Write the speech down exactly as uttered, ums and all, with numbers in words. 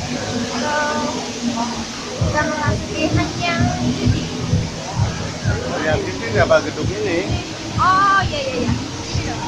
Kalau kita memasuki hanyang ini. Ya, kita nggak bak gedung ini. Oh, ya, ya, ya. Ini loh.